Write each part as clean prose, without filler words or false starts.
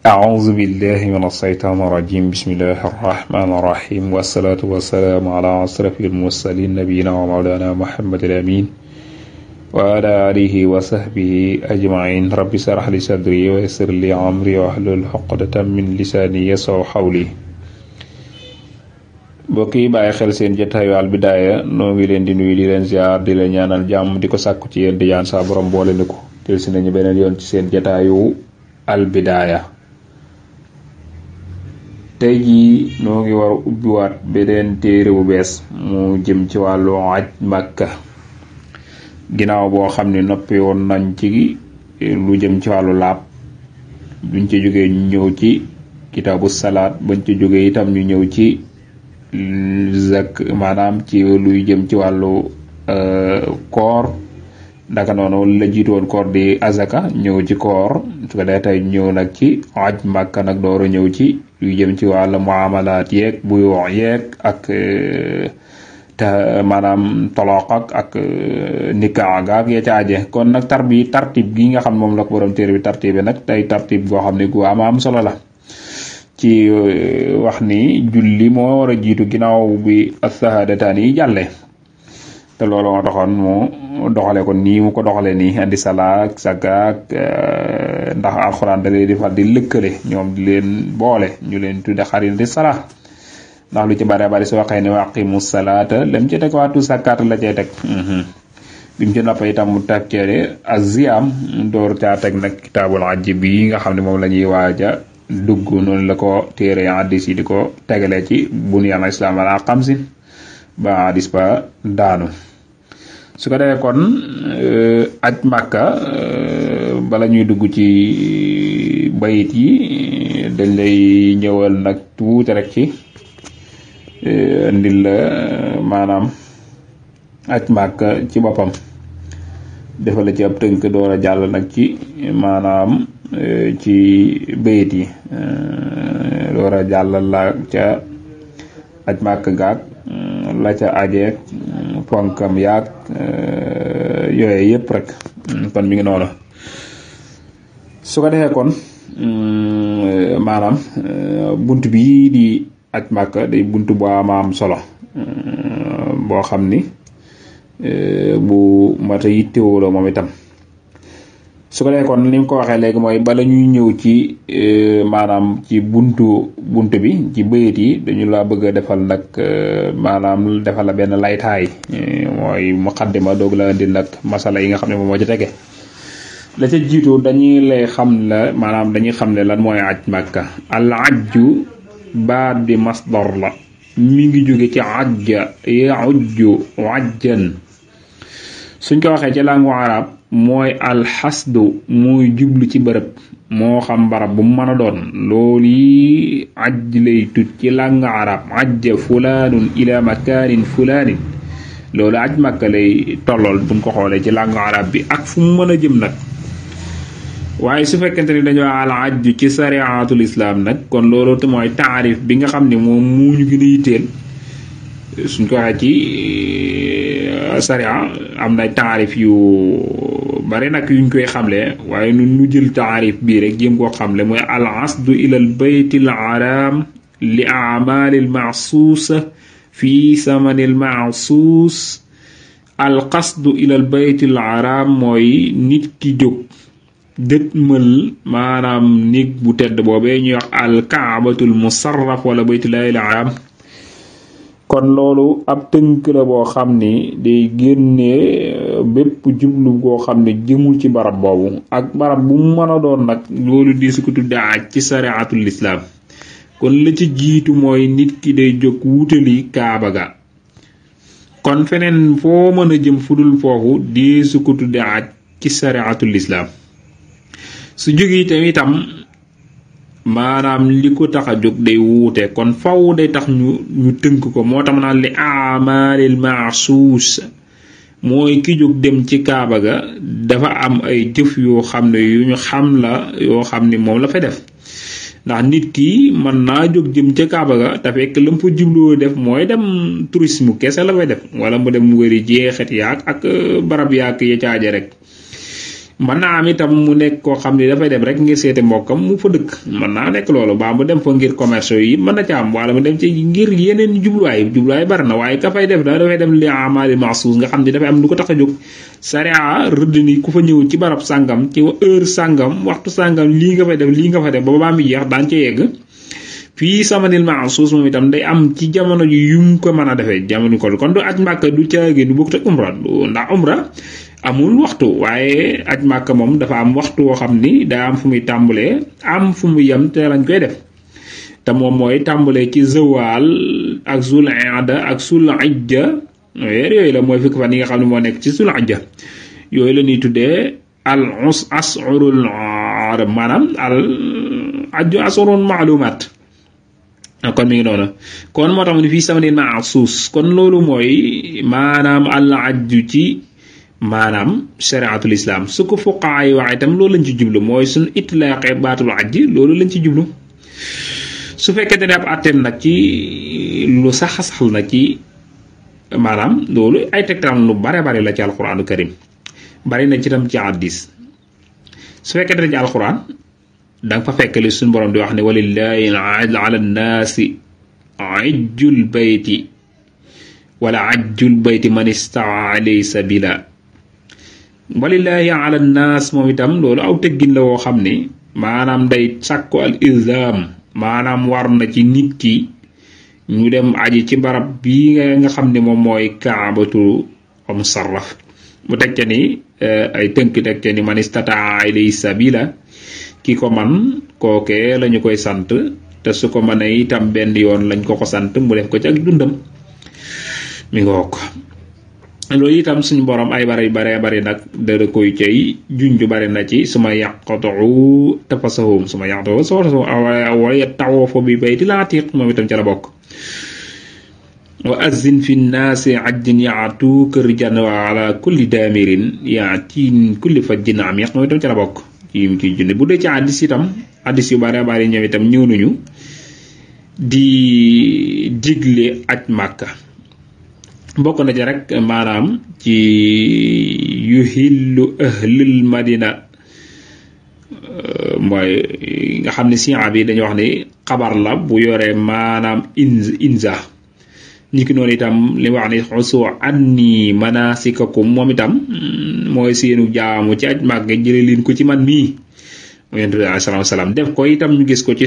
أعوذ بالله من الشيطان الرجيم بسم الله الرحمن الرحيم والصلاة والسلام على أشرف المرسلين نبينا ومولانا محمد الأمين وعلى آله وصحبه أجمعين رب اشرح لي صدري ويسر لي أمري واحلل عقدة من لساني يفقهوا قولي mbokk yi bàyyi xel seen jotaayu Al Bidaaya noo ngi leen di nuyu di leen ziar di leen ñaanal jàmm di ko sàkku ci yéen di ñaan saa borom boole ni ko tel si nañu beneen yoon ci seen jotaayu Al Bidaaya tey jii noo ngi war a ubbiwaat beneen téere bu bees mu jëm ci wàllu aj Makka ginnaaw boo xam ne noppi woon nañ ci lu jëm ci wàllu laab buñ ci jógee ñu ñëw ci kitaabu salaat bañ ci jógee itam ñu ñëw ci zak maanaam ci luy jëm ci wàllu koor ndaka noonu la jiitu woon koor di azaka ñëw ci koor su ko dee tey ñëw nag ci aj Makka nag door a ñëw ci luy jëm ci wàllu muamalaat yeeg buy wax yeeg ak te maanaam toloq ak nikaa gaak ya ca aje kon nag tartib gi nga xam moom la ko borom téere bi tartibe nag tey tartib goo xam ne gu am solo la ci wax ni julli moo war a jiitu ginnaaw bi as-sahadataan yi jàlle te loolu moo taxoon mu doxale ko nii mu ko doxale nii andi salaak sagaak ndax alxuraan da leen di fal di lëkkale ñoom di leen boole ñu leen tudde xarit di sala ndax lu ci bare bari su waxee ne waqimu salaata lam ci teg waatu sàkkaat la cay teg bi mu ci noppee itam mu tàkkeere aziyam door caa teg nag kitaabul ajj bi nga xam ne moom la ñuy waaja dugg noonu la ko téere hadis yi di ko tegale ci bunyan islam ala xamsin ba hadis ba daanu su ko defee kon aj Makka bala ñuy dugg ci bayit yi dañ lay ñëwal nag tuuti rek ci ndil la maanaam aj Makka ci boppam defal la ci ab tënk door a jàll nag ci maanaam ci bayit yi door a jàll la ca aj Makka gaag la ca ajeeg ponkam yaag yooye yëpp rek kon mi ngi noonu su ko defee kon maanaam bunt bi di aj Makka day bunt bu am solo boo xam ni bu mata yittewoo la moom itam su ko defee kon ni mu ko waxee léegi mooy bala ñuy ñëw ci maanaam ci bunt bi ci bayit yi dañu la bëgg a defal nag maanaam defal la benn laytaay mooy muqaddima doog la indi nag masala yi nga xam ne moom moo ci tege la ca jiitu dañuy lay xam la maanaam dañuy xam ne lan mooy aj Makka al ajju baat bi masdar la mi ngi jóge ci ajja ya'ujju ajjan suñ ko waxee ci langue arab mooy alxasdu mooy jublu ci bërëb moo xam barab bu mu mën a doon loolu yi ajj lay tut ci langue arab ajja fulaanun ila makaanin fulaanin loolu aj Makka lay tollool buñ ko xoolee ci langue arab bi ak fu mu mën a jëm nag waaye su fekkente ni dañoo al ajju ci sariatul islam nag kon loolu te mooy taarif bi nga xam ne moom mu ñu gën a yitteel suñ ko waxee ci sariya am na taarif yu bari nag yuñ koy xamle waaye nun ñu jël taarif bii rek jéem koo xamle mooy al asdu ila al baytil haram li a'malil ma'suusa fi samanil ma'suus al qasdu ila al baytil haram mooy nit ki jóg dëtmal maanaam néeg bu tedd boobee ñuy wax al kaabatul musarraf wala baytullahil haram kon loolu ab tënk la boo xam ni day génnee bépp jublu goo xam ne jëmul ci barab boobu ak barab bu mu mën a doon nag loolu di su ko tudde aj ci sariatul islam kon la ci jiitu mooy nit ki day jóg wutali kaaba ga kon feneen foo mën a jëm fudul foofu di su ko tudde aj ci sariatul islam su jógee itam maanaam li ko tax a jóg day wuute kon faw day tax ñu tënk ko moo tax naan li amalil maxsuus mooy ki jóg dem ci kaaba ga dafa am ay jëf yoo xam ne yu ñu xam la yoo xam ni moom la fa def ndax nit ki mën naa jóg jëm ca kaaba ga te fekk la mu fa jubloo def mooy dem tourisme kese la fay def wala mu dem wëri jeexit yaak ak barab yaak ya caaje rek mën naa am itam mu nekk koo xam ne dafay dem rek ngir seeti mbokkam mu fa dëkk, mën naa nekk loolu, baa mu dem fa ngir commerce yi mën na ca am, wala mu dem ci ngir yeneen jubluwaay bari na, waaye ka fay def dafay dem li amali maxsuus nga xam ne dafay am lu ko tax a jóg. Sariya rëdd ni ku fa ñëw ci barab sàngam ci heure sàngam waxtu sàngam lii nga fay def ba baa mi jeex daan ca yegg. fii samanil maxsuus moom itam day am ci jamono ji yum ko mën a defee jamono kon du aj Màkka du caagi du bokkut ak umra, ndax umra amul waxtu, waaye aj Màkka moom dafa am waxtu woo xam ni daa am fu muy tàmbalee am fu mu yem te lañ koy def, te moom mooy tàmbalee ci zawaal ak zul iida ak sul ijja weer yooyu la mooy fukki fan yi nga xam ne moo nekk ci sul ijja yooyu la ñuy tuddee al as'urul arab, maanaam al ajju as'urun maalumaat. kon mi ngi noonu, kon moo tax mu ne fii samanil maxsuus, kon loolu mooy maanaam al ajju ci maanaam shariatul islam. su ko fuqaa yi wax itam loolu lañ ci jublu, mooy suñu itlaaqee baatul ajji loolu lañ ci jublu. su fekkente ne ab àtteem nag ci lu saxal na ci maanaam loolu ay tegtal lu bare bare la ci alquraanu karim, bari na ci tam ci hadiis. su fekkente ne ci alquran da nga fa fekk li suñu borom di wax ne walillahi ala nnaasi ajjul bayti wala ajjul bayti man istaa alayhi sabila. walillahi ala nnaas moom itam loolu aw teggin la woo xam ne maanaam day sàkku al ilzam, maanaam war na ci nit ki ñu dem aji ci barab bii nga xam ne moom mooy kaabatu musarraf. mu teg ca ni ay tënk teg ca ni man istataa ilayhi sabila, ki ko man kookee lañu koy sant, te su ko mënee itam benn yoon lañ ko sant mu def ko ci ak dundam. mi ngoog loolu itam suñu borom ay bari nag dara koy cay junju bari na ci suma yaqatu tafasahum suma yaqatu wala tawafo bi bayti laatiq moom itam ca la bokk. wa azin fi nnaasi ajjin yaatu kër jan wa ala kulli daamirin yaatin kulli fajjin amiq moom itam ca la bokk. ci junne bu dee ci hadiis itam hadiis yu bari ñëw itam ñëw nañu di digle aj Màkka. bokk na ci rek maanaam ci yuhillu ahlul madina, mooy nga xam ne siyaa bi dañuy wax ni xabar la bu yoree maanaam inza. niki noonu itam li wax ni xusu anni manasikakum moom itam mooy seenu jaamu ci aj Màkka jële leen ko ci man mii yonent bi alayhi salaam def ko itam ñu gis ko ci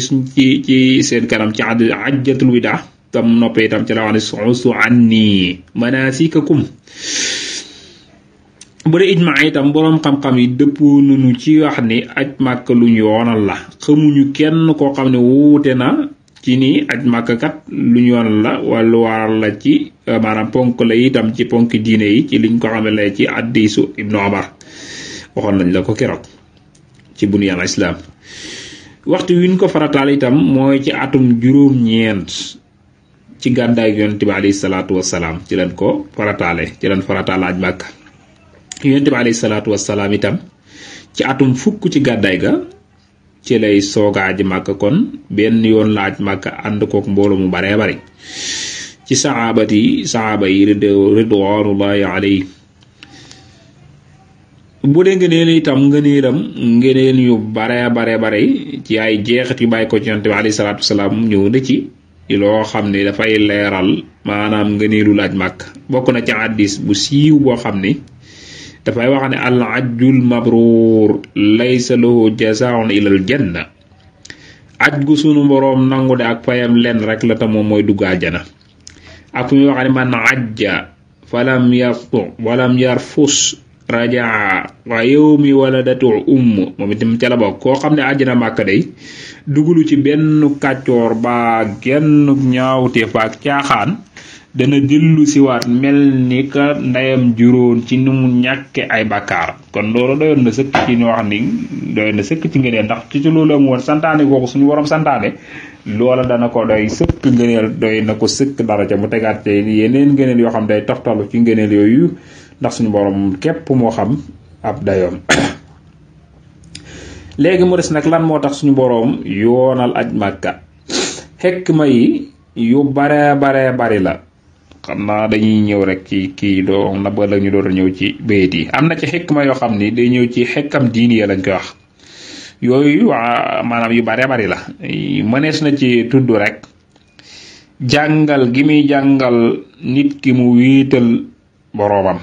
seen kanam ci ajjatul widaa tam noppee itam ci la wax ne xusu anni manasikakum. bu dee ijmaa itam boroom xam-xam yi dëppoo nañu ci wax ni aj Màkka lu ñu yoonal la, xamuñu kenn koo xam ne wuute na ci ni aj Màkka kat lu ñu yoonal la wala lu waral la ci maanaam ponk la itam ci ponk diine yi ci liñ ko xamee la ci hadiisu Ibnu Umar waxoon nañ la ko keroog ci bunyaan islam. waxtu wi ñu ko farataal itam mooy ci atum juróom-ñeent ci gàddaay yonent bi alayhi salaatu wassalaam ci leen ko farataale ci leen farataal aj Màkka. yonent bi alayhi salaatu wassalaam itam ci atum fukk ci gàddaay ga ci lay sooga aji Màkka, kon benn yoon la aj Màkka ànd kook mbooloo mu baree bari ci saxaaba yi ridwanullahi alayhi. bu dee ngëneel itam ngëneel yu bare ci ay jeexit yu bàyyi ko ci yonent bi alayhi salaatu wassalaam ñëw na ci loo xam ne dafay leeral maanaam ngëneelu laaj Màkka. bokk na ci hadiis bu siiw boo xam ni dafay wax ne al ajjul mabruur laysa lahu jazaa'un ilal janna. aj gu sunu boroom nangu de ak fayam lenn rek la te moom mooy dugg aljana. ak fu muy wax ne man ajja falam yaftu walam yarfus rajaa wa yawmi waladatu moom itam ca la bokk. koo xam ne àjjana Màkka day dugulu ci benn kàccoor ba genn ñaawteef ak caaxaan, dana dellu siwaat mel ni ka ndeyam juróon ci ni mu ñàkke ay bakkaar. kon loolu doyoon na sëkk ci ñu wax ni doyoon na sëkk ci ngëneel, ndax ci loolu am woon santaane googu suñu borom santaane loola dana ko doy sëkk ngëneel, doy na ko sëkk daraja. mu tegaat te yeneen ngëneel yoo xam day toftalu ci ngëneel yooyu ndax suñu borom képp moo xam ab dayoom. léegi mu des nag lan moo tax suñu borom yoonal aj Màkka. xekma yi yu bari la. xam naa dañuy ñëw rek ci kii doo na ba la ñu door a ñëw ci bayit yi. am na ci xikma yoo xam ni day ñëw ci xekkam diini lañ koy wax yooyu maanaam yu bare bari la mënees na ci tudd rek jàngal gi muy jàngal nit ki mu wiital boroomam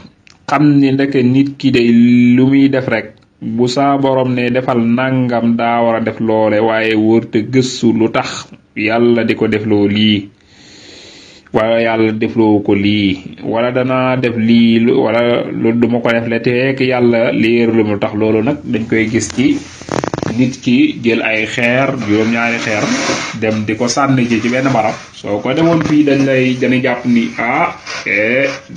xam ni ndeke nit ki day lu muy def rek bu saa borom ne defal nangam daa war a def loole waaye wërte gëstu lu tax yàlla di ko defloo lii wala yàlla defloo ko lii wala danaa def lii wala loolu duma ko def le teek yàlla leer lu mu tax loolu nag dañ koy gis ci nit ki jël ay xeer juróom-ñaari xeer dem di ko sànni ci benn barab soo ko demoon fii dañuy jàpp ni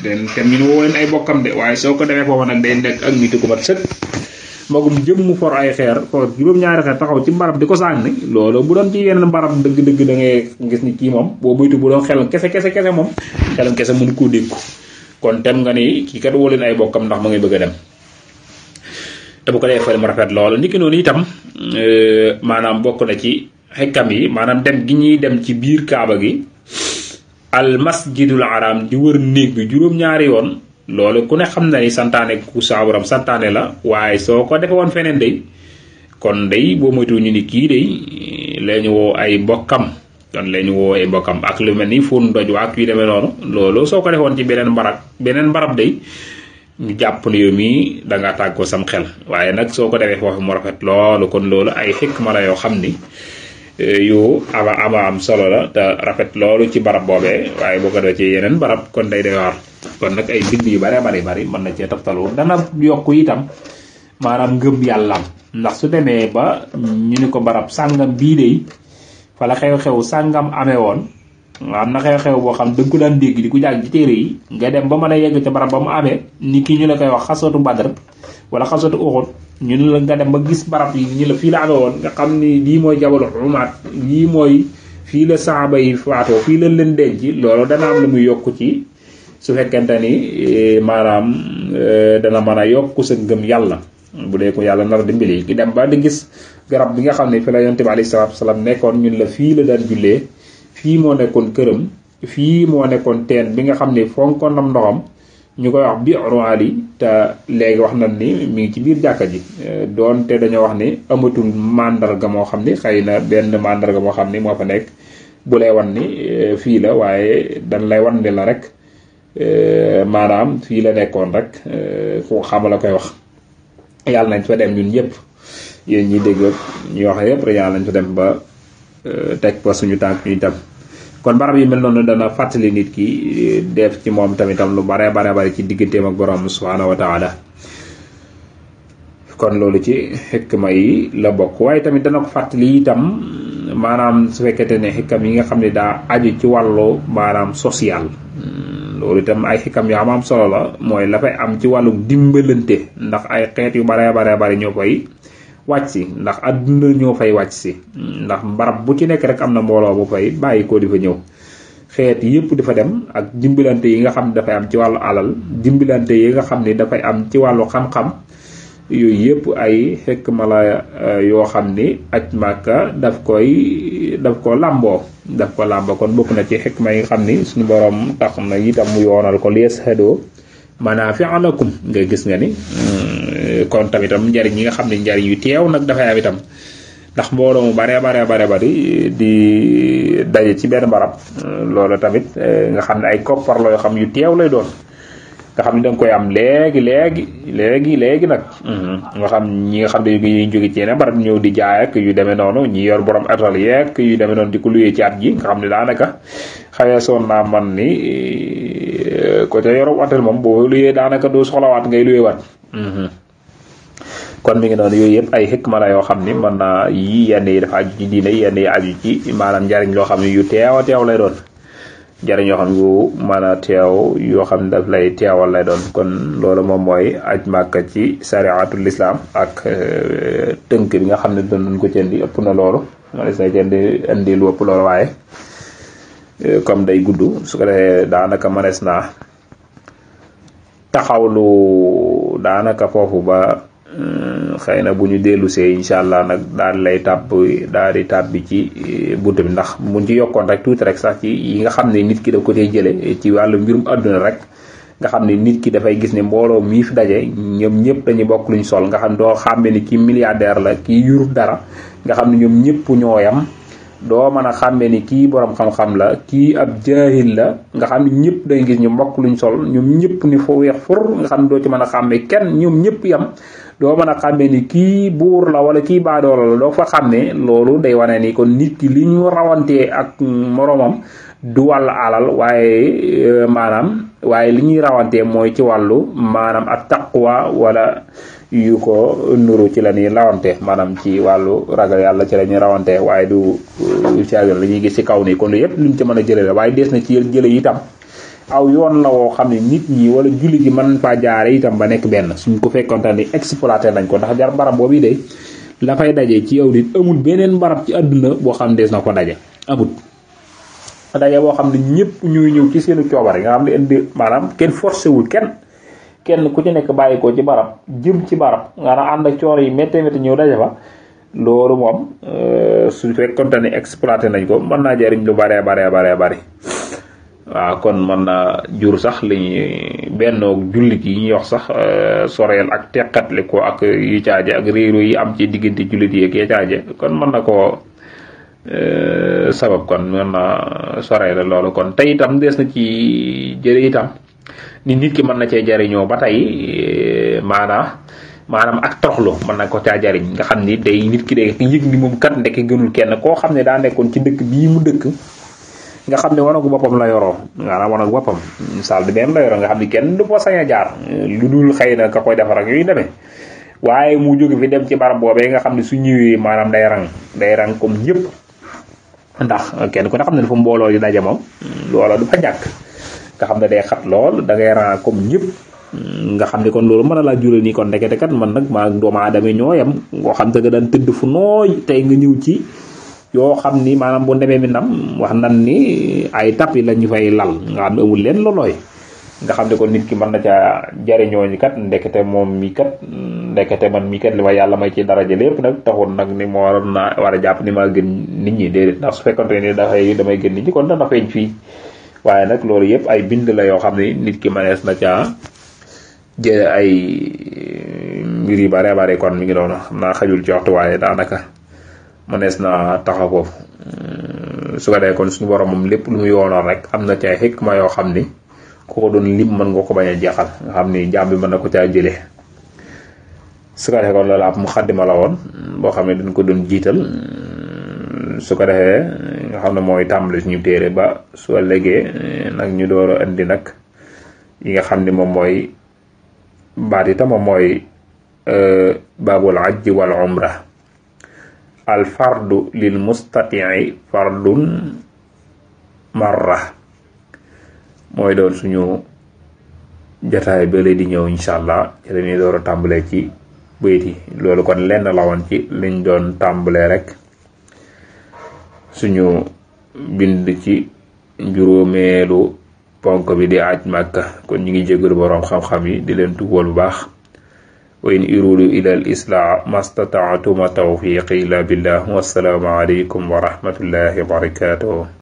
den tem ñu woo leen ay bokkam de waaye soo ko defee foofu nag day nekk ak nit ku mat sëkk magum jëm mu for ay xeer for juróom-ñaari xeer taxaw ci barab di ko sànni loolu bu doon ci yeneen barab dëgg-dëgg da ngay gis ni kii moom boo buytu bu doon xelam kese moom xelam kese mënu koo dékku kon tem nga ni kii kat woo leen ay bokkam ndax ma ngay bëgg a dem te bu ko defee mu rafet loolu niki noonu itam maanaam bokk na ci xekkam yi maanaam dem gi ñuy dem ci biir kaaba gi al masjidul haram di wër néeg bi juróom-ñaari yoon loolu ku ne xam na ni santaane ku saaburam santaane la waaye soo ko defe woon feneen day kon day boo moytu ñu ni kii day lañu woo ay mbokkam kon lañu woo ay mbokkam ak lu mel ni fóon doj waak yu demee noonu loolu soo ko defoon ci beneen barab day ñu jàpp ne yow mii danga tàggoo sam xel waaye nag soo ko defee foofu mu rafet loolu kon loolu ay xikma la yoo xam ni yu ama am solo la te rafet loolu ci barab boobee waaye boo ko defee ci yeneen barab kon day war kon nag ay bind yu bare bari mën na cee toftalu dana yokk itam maanaam ngëm yàllaam ndax su demee ba ñu ni ko barab sàngam bii de fa la xew-xew sàngam amee woon am na xew-xew boo xam dëgg ko daan dégg di ko jàng ci téere yi nga dem ba mën a yegg ca barab ba mu amee ni kii ñu la koy wax xasootu Badr wala xasootu Uhud ñu ne la nga dem ba gis barab yi ñu la fii la amee woon nga xam ni lii mooy jabalu xumaat lii mooy fii la saaba yi faatoo fii la leen denc loolu dana am lu muy yokk ci su fekkente ni maanaam dana mën a yokk sa ngëm yàlla bu dee ko yàlla nar dimbali ki dem ba di gis garab bi nga xam ne fi la yonent bi alayhi salaatu wasalaam nekkoon ñun la fii la daan jullee fii moo nekkoon këram fii moo nekkoon teen bi nga xam ne fonkoon nam ndoxam ñu koy wax bi'ru Ali te léegi wax nañ ni mi ngi ci biir jàkka ji doonte dañoo wax ni amatul mandarga moo xam ni xëy na benn mandarga moo xam ni moo fa nekk bu lay wan ni fii la waaye dañ lay wan ni la rek maanaam fii la nekkoon rek ku xam la koy wax yàlla nañ fa dem ñun ñëpp yéen ñi dégg ñuy wax yëpp rek yàlla nañ fa dem ba teg ba suñu tànk ñu tam kon barab yi mel noonu dana fàttali nit ki def ci moom tamitam lu bare bari ci digganteem ak borom subhanahu wa taala kon loolu ci xikma yi la bokk waaye tamit dana ko fàttali itam maanaam su fekkete ne xikam yi nga xam ne daa aju ci wàllu maanaam social loolu itam ay xikam yu am solo la mooy la fay am ci wàllu dimbalante ndax ay xeet yu bare bari ñoo koy wàcc si ndax adduna ñoo fay wàcc si ndax barab bu ci nekk rek am na mbooloo bu fay bàyyi ko di fa ñëw xeet yëpp di fa dem ak dimbalante yi nga xam ne dafay am ci wàllu alal dimbalante yi nga xam ne dafay am ci wàllu xam-xam yooyu yëpp ay xikma la yoo xam ni aj Màkka daf ko làmboo kon bokk na ci xikma yi nga xam ni suñu borom tax na itam mu yoonal ko liyashhadu manaafi'a lakum nga gis nga ni kon tamitam njariñ yi nga xam ne njariñ yu teew nag dafay am itam ndax mbooloo mu bare bari di daje ci benn barab loolu tamit nga xam ne ay koppar la yoo xam yu teew lay doon nga xam ne danga koy am léegi nag nga xam ñi nga xam ne ñu jóge ci yeneen barab ñëw di jaay ak yu demee noonu ñi yor borom atelier ak yu demee noonu di ko luyee ci at gi nga xam ne daanaka xawee soon naa man ni côté yorom hôtel moom boo luyee daanaka doo soxlawaat ngay luyee waat kon mi ngi noonu yooyu yëpp ay xikma la yoo xam ni mën naa yi yenn yi dafa aju ci diine yenn yi aju ci maanaam njariñ loo xam ne yu teew lay doon njariñ yoo xam ne yu mën a teew yoo xam ne daf lay teewal lay doon kon loolu moom mooy aj Màkka ci sariatul islam ak tënk bi nga xam ne doon nañ ko ci indi ëpp na loolu manes na ci indi lu ëpp loolu waaye comme day gudd su ko defee daanaka manes naa taxawlu daanaka foofu ba xëy na bu ñu dellusee incha allah nag daal di tàbbi ci bunt bi, ndax buñ ci yokkoon rek tuuti rek sax ci yi nga xam ne nit ki daf ko tey jële ci wàllu mbirum àdduna rek, nga xam ne nit ki dafay gis ne mbooloo mii fi daje ñoom ñëpp dañuy bokk luñ sol, nga xam ne doo xàmme ni kii milliardaire la, kii yurut dara, nga xam ne ñoom ñëpp ñoo yam, doo mën a xàmme ni kii borom xam-xam la, kii ab jaahil la, nga xam ne ñëpp day gis ñu bokk luñ sol, ñoom ñëpp ni fo weex fur, nga xam ne doo ci mën a xàmme kenn, ñoom ñëpp yam, doo mën a xàmme ni kii buur la wala kii baadoola la, doo fa xàmme. Loolu day wane ni kon nit ki li ñu rawantee ak moroomam du wàll alal, waaye li ñuy rawantee mooy ci wàllu maanaam at taqwa wala yu ko nuru ci la ñuy rawante, maanaam ci wàllu ragal yàlla ci la ñuy rawante, waaye du caagan la ñuy gis ci kaw nii. kon yëpp luñ ci mën a jële la, waaye des na ci jële itam aw yoon la woo xam ne nit ñi wala julli gi mën faa jaare itam ba nekk benn, suñ ko fekkonte ni exploité nañ ko, ndax jar barab boobu de la fay daje ci yow nit amul beneen barab ci àdduna boo xam ne des na ko daje, amul daje boo xam ne ñëpp ñuy ñëw ci seenu coobare, nga xam ne indi maanaam kenn forcé wul kenn ku ci nekk bàyyi ko ci barab jëm ci barab, nga ànd ak coono yi métti ñëw daje fa. loolu moom su fekkonte ni exploité nañ ko mën naa jariñ lu bare bari waaw. kon mën naa jur sax li bennoog jullit yi ñuy wax sax soreel ak teqatle ko ak yu caaje ak réero yi am ci diggante jullit yi ak ya caaje, kon mën na koo sabab, kon mën na soreel loolu. kon tey itam des na ci jëre itam ni nit ki mën na cee jariñoo ba tey maanaam ak toroxlu mën na ko caa jariñ, nga xam ni day nit ki day yëg ni moom kat ndekk gënul kenn, koo xam ne daa nekkoon ci dëkk bii mu dëkk, nga xam ne wanagu boppam la yoroo, maanaam wanagu boppam salle de bain la yoroo, nga xam ni kenn du fa sañ a jaar lu dul xëy na ka koy defar ak yooyu demee, waaye mu jóge fi dem ci barab boobee nga xam ne su ñëwee maanaam day rang comme ñëpp, ndax kenn ku ne xam ne dafa mbooloo di daje moom loola du fa ñàkk, nga xam ne day xat lool da ngay rang comme ñëpp, nga xam ne kon loolu mën a laa jural nii kon ndekete kat man nag maa doomu aadama ñoo yam, ngoo xam te nga daan tëdd fu nooy tey nga ñëw ci yoo xam ni maanaam bu demee mi nam wax nan ni ay tapi la ñu fay lal, nga xam ne amul leen lolooy, nga xam ne kon nit ki mën na caa jariñoo ni kat ndekete moom mi kat ndekete man mi kat li ma yàlla may ci daraja lépp nag taxoon nag ni moo war a jàpp ni maa gën nit ñi, déedéet, ndax su fekkonte ni damay gën nit ñi kon dana feeñ fii. waaye nag loolu yëpp ay bind la yoo xam ne nit ki mënees na caa jële ay mbir yu bare kon mi ngi doon xam naa xajul ci waxtu, waaye daanaka mënees na taxaw foofu. su ko defee kon suñu borom moom lépp lu mu yoonoon rek am na ci ay xikma yoo xam ni ku ko doon lim mën nga ko bañ a jeexal, nga xam ni jaam bi mën na ko caa jëlee. su ko defee kon loolu ab muxaddima la woon boo xam ne dañ ko doon jiital, su ko defee nga xam ne mooy tàmbali suñu téere ba soo légee nag ñu door a indi nag yi nga xam ne moom mooy baat itam moom mooy baabul ajji wal umra. al fardu lil mustatii fardun marra mooy doon suñu jataay ba di ñëw incha allah ci la ñuy door a tàmbalee ci bayit yi. loolu kon lenn la woon ci liñ doon tàmbalee rek suñu bind ci juróomeelu ponk bi di aj Makka. kon ñu ngi jégalu boroom xam-xam yi di leen tuwal bu baax. wa in uridu ila al islah mastata'tu ma tawfiqi illa billah wassalaamu alaykum wa rahmatullahi wa barakatuh.